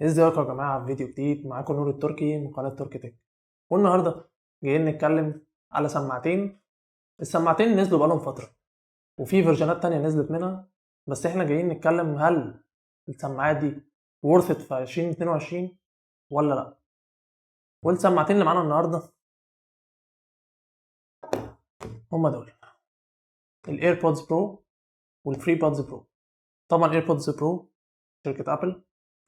ازيكم يا جماعة؟ في فيديو جديد معاكم نور التركي من قناة تركي تك. والنهاردة جايين نتكلم على سماعتين. السماعتين نزلوا بقالهم فترة وفي version ات تانية نزلت منها، بس احنا جايين نتكلم هل السماعات دي worth it في 2022 ولا لا. والسماعتين اللي معانا النهاردة هما دول ال AirPods Pro وال FreeBuds Pro. طبعا AirPods Pro شركة Apple،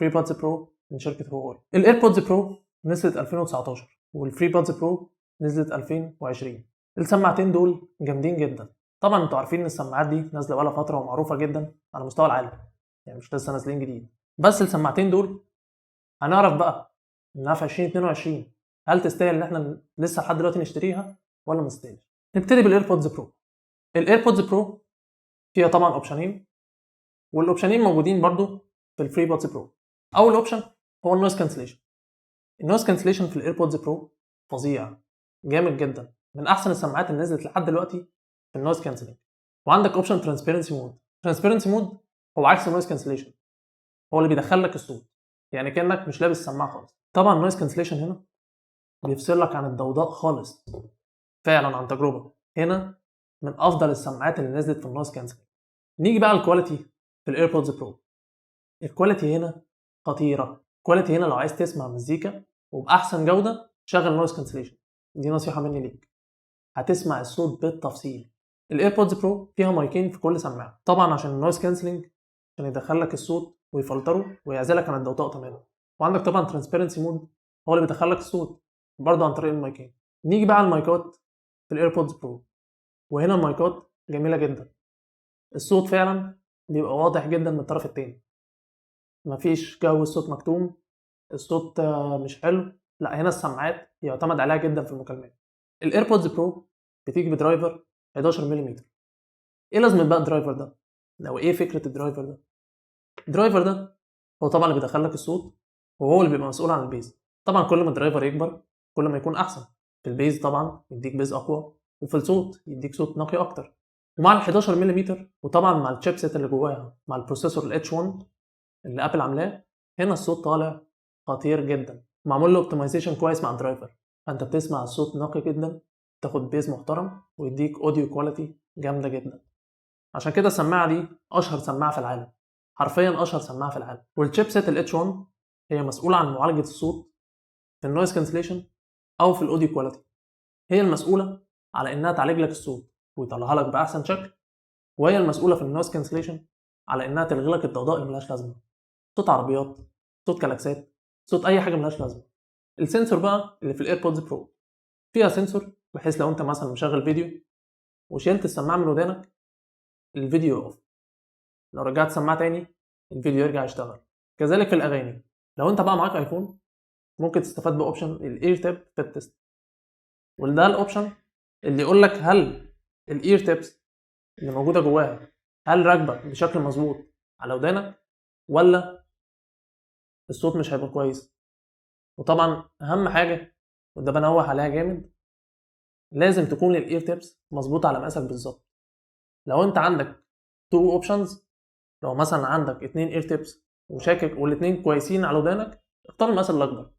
FreeBuds Pro من شركة هواوي. ال AirPods Pro نزلت 2019 وال FreeBuds Pro نزلت 2020. السماعتين دول جامدين جدا. طبعا انتوا عارفين ان السماعات دي نازله بقالها فترة ومعروفة جدا على مستوى العالم، يعني مش لسه نازلين جديد. بس السماعتين دول هنعرف بقى انها في 2022 هل تستاهل ان احنا لسه لحد دلوقتي نشتريها ولا ما تستاهلش. نبتدي بال AirPods Pro. ال AirPods Pro فيها طبعا option ين، وال option ين موجودين برضو في ال FreeBuds Pro. اول option هو ال noise cancellation. ال noise cancellation في ال AirPods Pro فظيع، جامد جدا، من احسن السماعات اللي نزلت لحد دلوقتي في ال noise cancelling. وعندك option transparency mode. transparency mode هو عكس ال noise cancellation، هو اللي بيدخل لك الصوت، يعني كانك مش لابس سماعه خالص. طبعا ال noise cancellation هنا بيفصل لك عن الضوضاء خالص، فعلا عن تجربه هنا من افضل السماعات اللي نزلت في ال noise cancelling. نيجي بقى ال quality في ال AirPods Pro. ال quality هنا خطيرة. ال quality هنا لو عايز تسمع مزيكا وباحسن جوده شغل noise cancellation، دي نصيحة مني ليك، هتسمع الصوت بالتفصيل. ال AirPods Pro فيها مايكين في كل سماعه، طبعا عشان ال noise cancelling، عشان يدخل لك الصوت ويفلتره ويعزلك عن الضوضاء تماما. وعندك طبعا transparency mode هو اللي بيدخل لك الصوت برضه عن طريق المايكين. نيجي بقى على المايكات في ال AirPods Pro، وهنا المايكات جميلة جدا، الصوت فعلا بيبقى واضح جدا من الطرف التاني، مفيش جو الصوت مكتوم، الصوت مش حلو، لا هنا السماعات يعتمد عليها جدا في المكالمات. ال AirPods Pro بتيجي ب driver 11 ملم. ايه لازمه بقى ال driver ده؟ او ايه فكرة ال driver ده؟ ال driver ده هو طبعا اللي بيدخل لك الصوت، وهو اللي بيبقى مسؤول عن ال bass. طبعا كل ما ال driver يكبر كل ما يكون احسن في ال bass، طبعا يديك bass اقوى، وفي الصوت يديك صوت نقي اكتر. ومع ال 11 ملم وطبعا مع ال chipset اللي جواها مع ال processor ال H1 اللي Apple عاملاه، هنا الصوت طالع خطير جدا، معمول له optimization كويس مع ال driver، فانت بتسمع الصوت نقي جدا، تاخد bass محترم، ويديك audio quality جامدة جدا. عشان كده السماعة دي اشهر سماعه في العالم، حرفيا اشهر سماعه في العالم. وال chipset ال H1 هي مسؤولة عن معالجة الصوت في ال noise cancellation او في ال audio quality، هي المسؤولة على انها تعالج لك الصوت ويطلعها لك باحسن شكل، وهي المسؤولة في ال noise cancellation على انها تلغي لك الضوضاء اللي ملهاش لازمه، صوت عربيات، صوت كلاكسات، صوت اي حاجة ملهاش لازمه. ال sensor بقى اللي في ال AirPods Pro فيها sensor بحيث لو انت مثلا مشغل فيديو وشلت السماعة من ودانك الفيديو يقف، لو رجعت السماعة تاني الفيديو يرجع يشتغل. كذلك في الاغاني، لو انت بقى معاك iPhone ممكن تستفاد ب option ال ear tip fit test، وده ال option اللي يقول لك هل ال ear tips اللي موجودة جواها هل راكبه بشكل مظبوط على ودانك ولا الصوت مش هيبقى كويس. وطبعا اهم حاجة وده بنوه عليها جامد، لازم تكون ال ear tips مظبوطة على مقاسك بالظبط. لو انت عندك two options، لو مثلا عندك اتنين ear tips وشاكك والاتنين كويسين على ودانك، اختار المقاس الاكبر.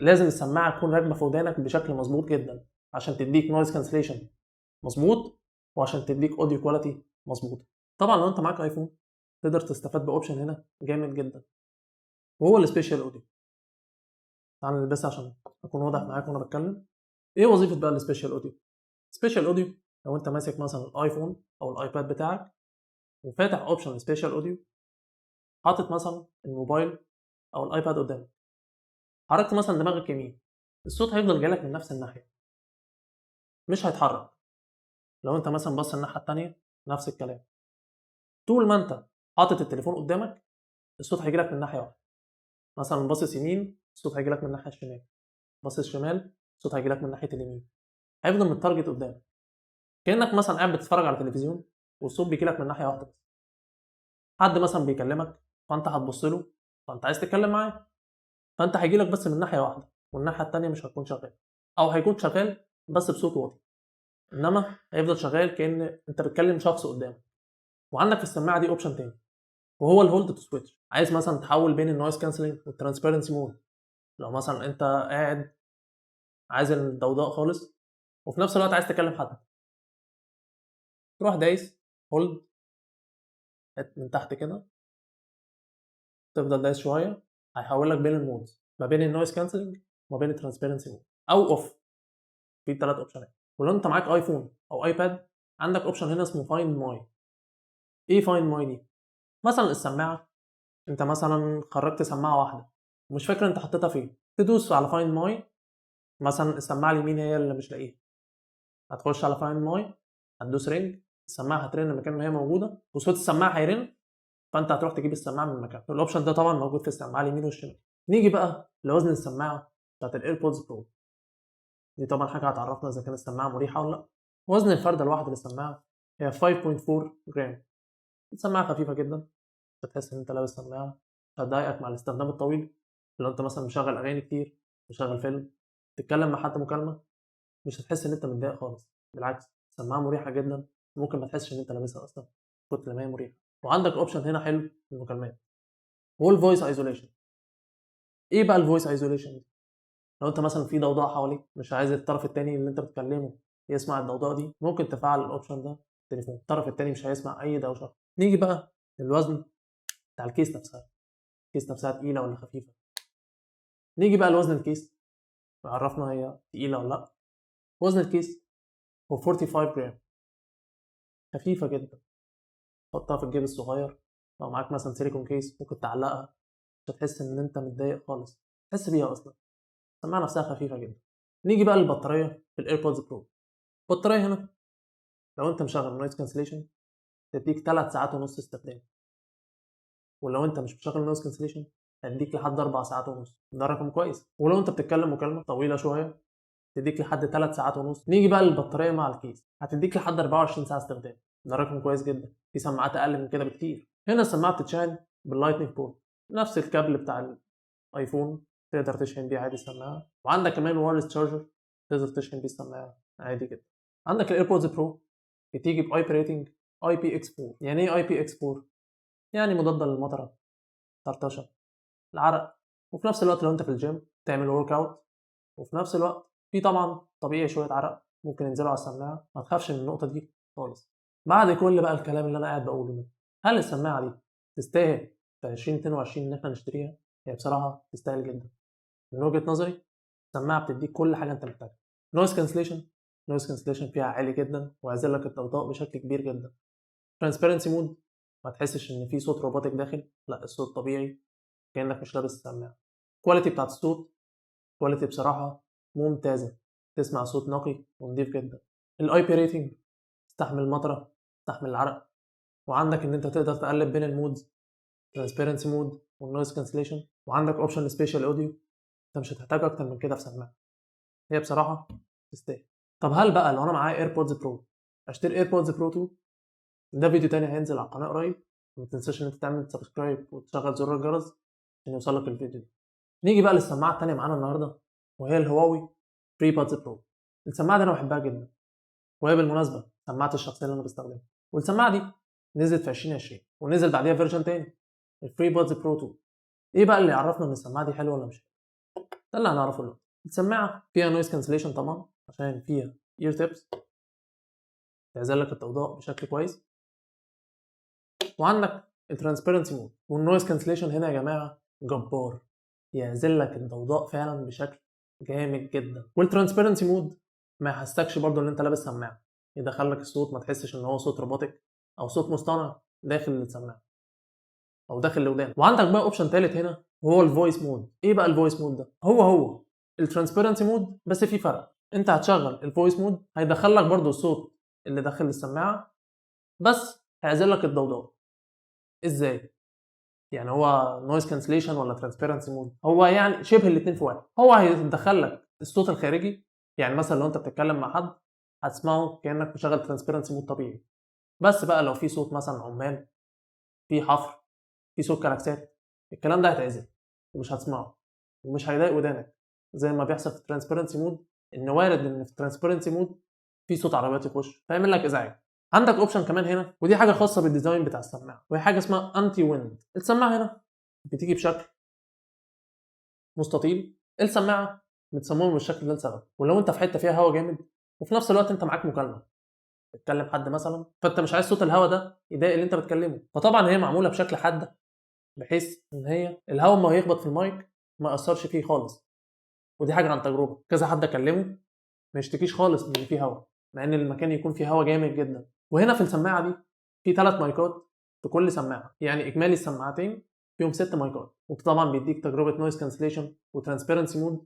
لازم السماعة تكون راكبه في ودانك بشكل مظبوط جدا عشان تديك noise cancellation مظبوط وعشان تديك audio quality مظبوط. طبعا لو انت معاك iPhone تقدر تستفاد ب option هنا جامد جدا، وهو ال spatial audio. تعال نلبسها عشان اكون واضح معاك وانا بتكلم. ايه وظيفة بقى ال spatial audio؟ spatial audio لو انت ماسك مثلا ال iPhone او ال iPad بتاعك وفاتح option spatial audio، حاطط مثلا الموبايل او ال iPad قدامك، حركت مثلا دماغك يمين، الصوت هيفضل جايلك من نفس الناحية مش هيتحرك. لو انت مثلا بص الناحية التانية نفس الكلام. طول ما انت حاطط التليفون قدامك الصوت هيجيلك من ناحية واحدة. مثلا باصص يمين الصوت هيجيلك من الناحية الشمال، باصص شمال الصوت هيجيلك من ناحية اليمين، هيفضل مت target قدامك، كانك مثلا قاعد بتتفرج على تلفزيون والصوت بيجيلك من ناحية واحدة بس. حد مثلا بيكلمك فانت هتبص له، فانت عايز تتكلم معاه، فانت هيجيلك بس من ناحية واحدة والناحية التانية مش هتكون شغال، او هيكون شغال بس بصوت واطي، انما هيفضل شغال كأن انت بتكلم شخص قدامك. وعندك في السماعة دي option تاني. وهو ال hold to switch. عايز مثلا تحول بين ال noise cancelling وال transparency mode، لو مثلا انت قاعد عايز الضوضاء خالص وفي نفس الوقت عايز تكلم حد، تروح دايس hold من تحت كده، تفضل دايس شوية هيحول لك بين ال modes، ما بين ال noise cancelling وما بين ال transparency mode او off. في 3 option ات. ولو انت معاك iPhone او iPad عندك option هنا اسمه Find My. ايه Find My دي؟ مثلا السماعة، انت مثلا خرجت سماعه واحدة ومش فاكر انت حطيتها فين، تدوس على Find My. مثلا السماعة اليمين هي اللي مش لاقيها، هتخش على Find My، هتدوس ring، السماعة هترن مكان ما هي موجودة وصوت السماعة هيرن، فانت هتروح تجيب السماعة من مكانها. ال option ده طبعا موجود في السماعة اليمين والشمال. نيجي بقى لوزن السماعة بتاعت ال AirPods Pro. دي طبعا حاجة هتعرفنا اذا كانت السماعة مريحه ولا لا. وزن الفرده الواحدة للسماعه هي 5.4 جرام. السماعة خفيفة جدا، مش هتحس ان انت لابس سماعه، مش هتضايقك مع الاستخدام الطويل. لو انت مثلا مشغل اغاني كتير، مشغل فيلم، تتكلم مع حد مكالمه، مش هتحس ان انت متضايق خالص. بالعكس السماعة مريحه جدا، ممكن ما تحسش ان انت لابسها اصلا كتر ما هي مريحه. وعندك option هنا حلو في المكالمات وهو ال voice isolation. ايه بقى ال voice isolation دي؟ لو انت مثلا في ضوضاء حواليك مش عايز الطرف التاني اللي انت بتكلمه يسمع الضوضاء دي، ممكن تفعل ال option ده في التليفون، الطرف التاني مش هيسمع اي دوشه. نيجي بقى للوزن بتاع ال case نفسها. ال case نفسها تقيلة ولا خفيفة؟ نيجي بقى لوزن ال case، عرفنا هي تقيلة ولا لا. وزن ال case هو 45 جرام، خفيفة جدا، تحطها في الجيب الصغير. لو معاك مثلا silicone case ممكن تعلقها، مش هتحس ان انت متضايق خالص، تحس بيها اصلا. السماعة نفسها خفيفة جدا. نيجي بقى للبطاريه في ال AirPods Pro. البطارية هنا لو انت مشغل noise cancellation تديك 3 ساعات ونص استخدام، ولو انت مش مشغل noise cancellation هتديك لحد 4 ساعات ونص، ده رقم كويس. ولو انت بتتكلم مكالمة طويلة شوية تديك لحد 3 ساعات ونص. نيجي بقى للبطاريه مع ال case، هتديك لحد 24 ساعة استخدام، ده رقم كويس جدا. في سماعات اقل من كده بكتير. هنا السماعة بتتشحن بال lightning port، نفس الكابل بتاع ال iPhone تقدر تشحن بيه عادي السماعة، وعندك كمان wireless charger تقدر تشحن بيه السماعة عادي جدا. عندك ال AirPods Pro بتيجي ب IP rating IPX 4. يعني ايه IPX 4؟ يعني مضادة للمطره، طرطشه، العرق، وفي نفس الوقت لو انت في الجيم تعمل workout وفي نفس الوقت في طبعا طبيعي شوية عرق ممكن ينزلوا على السماعة، ما تخافش من النقطة دي خالص. بعد كل بقى الكلام اللي انا قاعد بقوله ده، هل السماعة دي تستاهل في 2022 ان احنا نشتريها؟ هي بصراحة تستاهل جدا من وجهه نظري. السماعة بتديك كل حاجة انت محتاجها. noise cancellation، noise cancellation فيها عالي جدا ويعزل لك الضوضاء بشكل كبير جدا. transparency mode، ما تحسش ان في صوت robotic داخل، لا الصوت طبيعي كانك مش لابس السماعة. quality بتاعت الصوت quality بصراحة ممتازة، تسمع صوت نقي ونضيف جدا. ال IP rating تستحمل المطره، تستحمل العرق، وعندك ان انت تقدر تقلب بين ال modes، transparency mode وال noise cancellation، وعندك option spatial audio. انت مش هتحتاج اكتر من كده في سماعه، هي بصراحة تستاهل. طب هل بقى لو انا معايا AirPods Pro اشتري AirPods Pro 2؟ ده فيديو تاني هينزل على القناة قريب. ما تنساش ان انت تعمل subscribe وتشغل زر الجرس عشان يوصلك الفيديو ده. نيجي بقى للسماعه التانية معانا النهارده، وهي ال Huawei FreeBuds Pro. السماعة دي انا بحبها جدا، وهي بالمناسبة سماعتي الشخصية اللي انا بستخدمها. والسماعه دي نزلت في 2020 ونزل بعديها version تاني ال FreeBuds Pro 2. ايه بقى اللي يعرفنا ان السماعة دي حلوة ولا مش حلوة؟ ده اللي هنعرفه دلوقتي. السماعة فيها noise cancellation طبعا عشان فيها ear tips تعزل لك الضوضاء بشكل كويس، وعندك ال transparency mode وال noise cancellation هنا يا جماعة جبار، يعزل لك الضوضاء فعلا بشكل جامد جدا. وال transparency mode ما يحسكش برضو ان انت لابس سماعه، يدخل لك الصوت ما تحسش ان هو صوت robotic او صوت مصطنع داخل السماعة او داخل الودان. وعندك بقى option ثالث هنا وهو ال voice mode. ايه بقى ال voice mode ده؟ هو هو ال transparency mode بس في فرق. انت هتشغل ال voice mode هيدخل لك برضو الصوت اللي داخل السماعة بس هيعزل لك الضوضاء. ازاي؟ يعني هو noise cancellation ولا transparency mode؟ هو يعني شبه الاثنين في واحد. هو هيدخل لك الصوت الخارجي، يعني مثلا لو انت بتتكلم مع حد هتسمعه كانك مشغل transparency mode طبيعي، بس بقى لو في صوت مثلا عمال، في حفر، في صوت كلاكسات، الكلام ده هيتعزل ومش هتسمعه ومش هيضايق ودانك زي ما بيحصل في ال transparency mode، ان وارد ان في ال transparency mode في صوت عربيات يخش فيعمل لك ازعاج. عندك option كمان هنا، ودي حاجة خاصة بال design بتاع السماعه، وهي حاجة اسمها anti wind. السماعة هنا بتيجي بشكل مستطيل. السماعة متصممه بالشكل ده لسبب، ولو انت في حتة فيها هوا جامد وفي نفس الوقت انت معاك مكالمة بتكلم حد مثلا، فانت مش عايز صوت الهوا ده يضايق اللي انت بتكلمه، فطبعا هي معمولة بشكل حاد بحيث ان هي الهوا ما يخبط في المايك ما ياثرش فيه خالص. ودي حاجة عن تجربه، كذا حد اكلمه ما يشتكيش خالص من ان فيه هوا، مع ان المكان يكون فيه هوا جامد جدا. وهنا في السماعة دي في 3 مايكات في كل سماعه، يعني اجمالي السماعتين فيهم 6 مايكات، وطبعا بيديك تجربه noise cancellation و transparency mode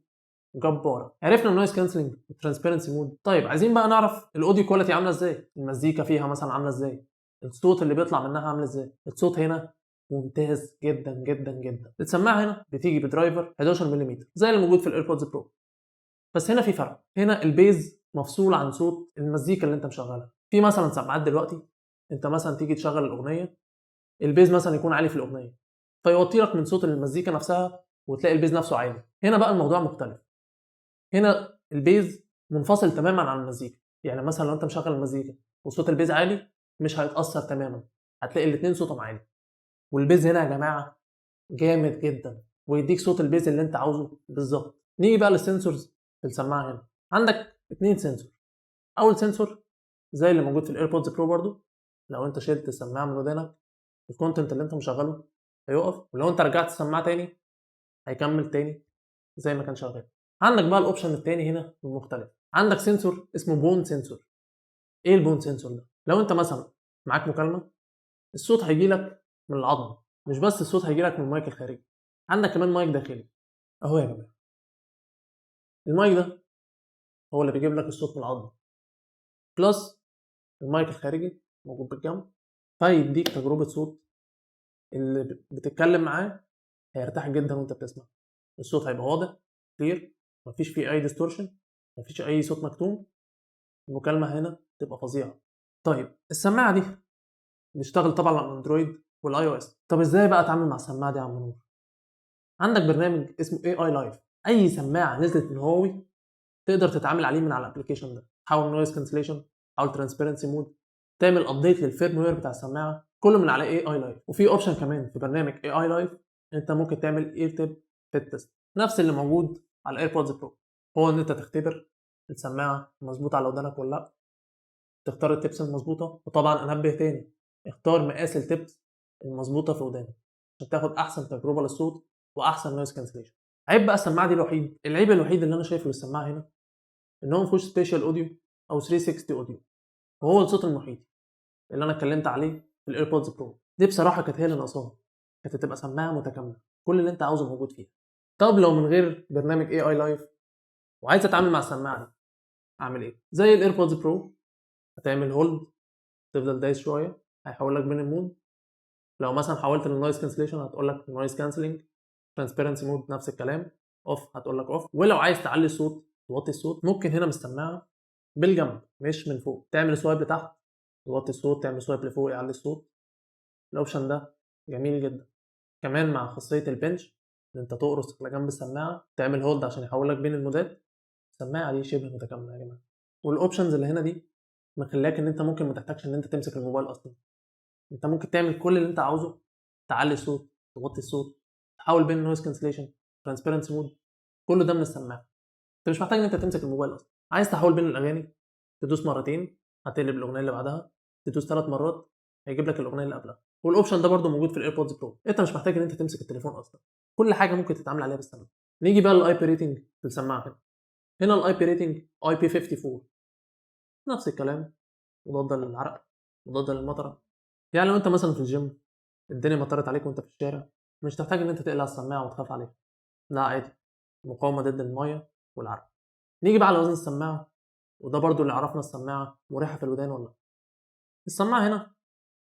جبارة. عرفنا ال noise cancelling وال transparency mode، طيب عايزين بقى نعرف ال audio quality عامله ازاي، المزيكا فيها مثلا عامله ازاي، الصوت اللي بيطلع منها عامل ازاي. الصوت هنا ممتاز جدا جدا جدا. السماعة هنا بتيجي ب driver 11 ملم زي اللي موجود في ال AirPods Pro، بس هنا في فرق. هنا ال bass مفصول عن صوت المزيكا اللي انت مشغلها. في مثلا سماعات دلوقتي انت مثلا تيجي تشغل الاغنية، ال bass مثلا يكون عالي في الاغنية فيوطي لك من صوت المزيكا نفسها وتلاقي ال bass نفسه عالي. هنا بقى الموضوع مختلف، هنا ال bass منفصل تماما عن المزيكا. يعني مثلا لو انت مشغل المزيكا وصوت ال bass عالي مش هيتاثر تماما، هتلاقي الاثنين صوتهم عالي. وال bass هنا يا جماعة جامد جدا ويديك صوت ال bass اللي انت عاوزه بالظبط. نيجي بقى لل sensors في السماعة. هنا عندك 2 sensor. اول sensor زي اللي موجود في ال AirPods Pro برضو، لو انت شلت السماعة من ودانك ال content اللي انت مشغله هيقف، ولو انت رجعت السماعة تاني هيكمل تاني زي ما كان شغال. عندك بقى ال option التاني هنا المختلف، عندك sensor اسمه bone sensor. ايه ال bone sensor ده؟ لو انت مثلا معاك مكالمة الصوت هيجي لك من العظم، مش بس الصوت هيجي لك من المايك الخارجي، عندك كمان مايك داخلي اهو يا جماعة. المايك ده هو اللي بيجيب لك الصوت من العظم، plus ال mic الخارجي موجود بالجنب، فيديك تجربه صوت اللي بتتكلم معاه هيرتاح جدا وانت بتسمع. الصوت هيبقى واضح clear، مفيش فيه اي distortion، مفيش اي صوت مكتوم، المكالمة هنا تبقى فظيعة. طيب السماعة دي بتشتغل طبعا على ال Android وال iOS. طب ازاي بقى اتعامل مع السماعة دي يا عم نور؟ عندك برنامج اسمه AI Life. اي سماعه نزلت من هواوي تقدر تتعامل عليه من على ال application ده، تحول noise cancellation، تحول transparency mode، تعمل update لل firmware بتاع السماعة، كله من على AI Life. وفي option كمان في برنامج AI Life انت ممكن تعمل ear tip fit test، نفس اللي موجود على ال AirPods Pro، هو ان انت تختبر السماعة مظبوطة على ودانك ولا لا، تختار ال tips المظبوطه. وطبعا انبه تاني، اختار مقاس ال tips المظبوطه في ودانك عشان تاخد احسن تجربه للصوت واحسن noise cancellation. عيب بقى السماعة دي الوحيد، العيب الوحيد اللي انا شايفه للسماعه هنا ان هو مفيهوش spatial audio او 360 audio، وهو الصوت المحيطي اللي انا اتكلمت عليه في ال AirPods Pro. دي بصراحة كانت هي اللي ناقصاها، كانت هتبقى سماعه متكاملة كل اللي انت عاوزه موجود فيها. طب لو من غير برنامج AI Life وعايز اتعامل مع السماعة دي اعمل ايه؟ زي ال AirPods Pro هتعمل hold، تفضل دايس شوية هيحول لك بين ال mode. لو مثلا حولت لل noise cancellation هتقول لك noise cancelling، transparency mode نفس الكلام، off هتقول لك off. ولو عايز تعلي الصوت توطي الصوت ممكن هنا من السماعة بالجنب مش من فوق، تعمل swipe لتحت توطي الصوت، تعمل swipe لفوق يعلي الصوت. ال option ده جميل جدا. كمان مع خاصية ال pinch ان انت تقرص على جنب السماعة تعمل hold عشان يحول لك بين المودات. السماعة دي شبه متكاملة يا جماعة. وال options اللي هنا دي مخلياك ان انت ممكن ما تحتاجش ان انت تمسك الموبايل اصلا، انت ممكن تعمل كل اللي انت عاوزه، تعلي الصوت، توطي الصوت، تحول بين ال noise cancellation، transparency mode، كل ده من السماعة. انت مش محتاج ان انت تمسك الموبايل اصلا. عايز تحول بين الاغاني تدوس مرتين هتقلب الاغنية اللي بعدها، تدوس 3 مرات هيجيب لك الاغنية اللي قبلها. وال option ده برده موجود في ال AirPods Pro. انت مش محتاج ان انت تمسك التليفون اصلا، كل حاجة ممكن تتعامل عليها بالسماعه. نيجي بقى لل IP rating في السماعة هنا. هنا ال IP rating IP 54، نفس الكلام، مضادة للعرق، مضادة للمطره. يعني لو انت مثلا في الجيم الدنيا مطرت عليك وانت في الشارع مش تحتاج ان انت تقلع السماعة وتخاف عليها، لا عادي، مقاومة ضد المية والعرق. نيجي بقى على وزن السماعة، وده برضو اللي عرفنا السماعة مريحه في الودان ولا لا. السماعة هنا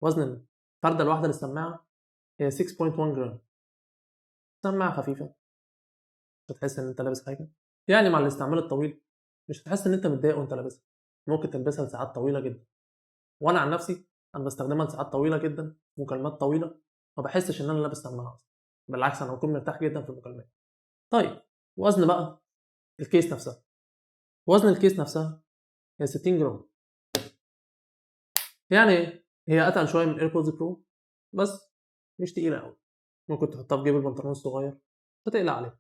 وزن الفرده الواحدة للسماعه هي 6.1 جرام، سماعه خفيفة مش هتحس ان انت لابس حاجة، يعني مع الاستعمال الطويل مش هتحس ان انت متضايق وانت لابسها، ممكن تلبسها لساعات طويلة جدا. وانا عن نفسي انا بستخدمها لساعات طويلة جدا، مكالمات طويلة، ما بحسش ان انا لابس سماعه اصلا، بالعكس انا بكون مرتاح جدا في المكالمات. طيب وزن بقى ال case نفسها، وزن ال case نفسها هي 60 جرام. يعني هي اتقل شوية من AirPods Pro، بس مش تقيلة قوي، ممكن تحطها في جيب البنطلون الصغير، مش هتقلق عليها،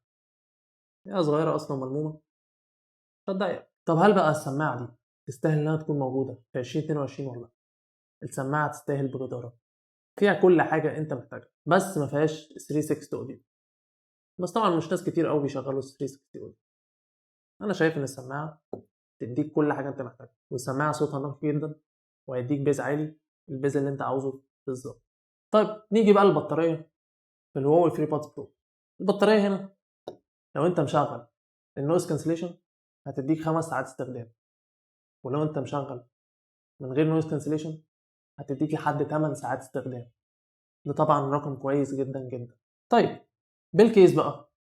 هي صغيرة اصلا ملمومه، مش هتضايقك. طب هل بقى السماعة دي تستاهل انها تكون موجودة في 2022 ولا لا؟ السماعة تستاهل بجداره، فيها كل حاجة انت محتاجها، بس ما فيهاش 360 audio. بس طبعا مش ناس كتير قوي بيشغلوا 360 audio. انا شايف ان السماعة تديك كل حاجة انت محتاجها، والسماعه صوتها نقي جدا وهيديك bass عالي، ال bass اللي انت عاوزه بالظبط. طيب نيجي بقى للبطاريه في ال Huawei FreeBuds Pro. البطارية هنا لو انت مشغل ال noise cancellation هتديك 5 ساعات استخدام، ولو انت مشغل من غير noise cancellation هتديك لحد 8 ساعات استخدام. ده طبعا رقم كويس جدا جدا. طيب بال case بقى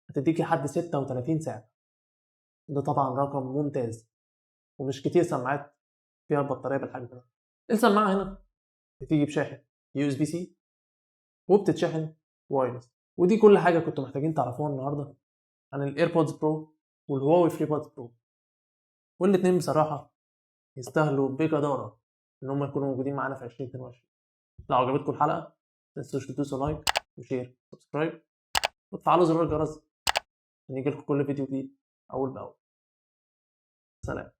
هتديك لحد 36 ساعة، ده طبعا رقم ممتاز، ومش كتير سماعات فيها البطارية بالحجم ده. السماعة هنا بتيجي بشاحن USB C وبتتشحن wireless. ودي كل حاجة كنتوا محتاجين تعرفوها النهاردة عن ال AirPods Pro وال Huawei FreeBuds Pro، والاتنين بصراحة يستاهلوا بجدارة إن هم يكونوا موجودين معانا في 2022. لو عجبتكم الحلقة متنسوش تدوسوا like و share و subscribe وتفعلوا زرار الجرس عشان يجيلكم كل فيديو جديد أول بأول. سلام.